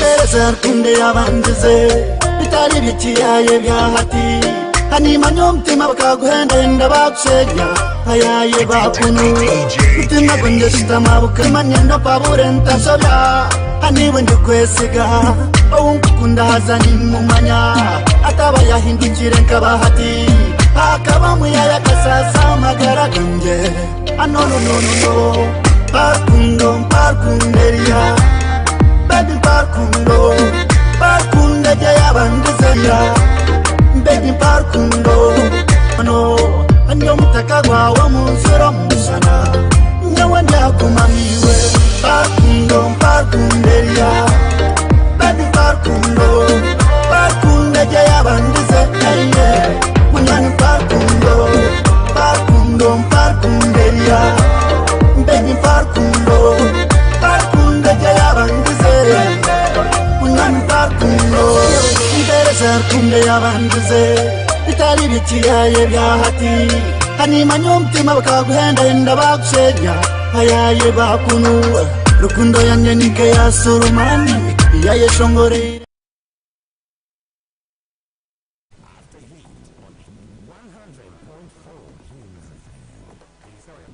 Mpereza rukundo eyabandize bitari by'ekiyaye bya hati Hanimanya omutima bakaguhendahenda bakushenya Ayaye bakunu Mutima gwangye shutama bukama nyenda mpabure ntasobya Haniwe ndikwesiga Ou nkukunda haza nimumanya Ataba yahindukire nkaba hati Akaba muyaya akasasa amagara gangye Ah no no no no no Parkundo mparkunderia Baby mparkundo Parkunde gye yabandizeya Baby mparkundo No Ndi omutaka gwawe munzira omushana Nyowe ndyakumamiwe Parkundo mparkunderia Baby mparkundo Parkunde gye yabandize yeah. Munywani mparkundo Parkundo mparkunderia Baby mparkundo Parkunde gye yabandize Munywani mparkundo Mpereza rukundo yabandize Bitari by'ekiyaye bya hati Hanimanya omutima bakaguhendahenda bakushenya Ayaye bakunu Rukundo yange ni nk'eya Surumani Yayeshongoreire After Heat on 100.4 Kings FM.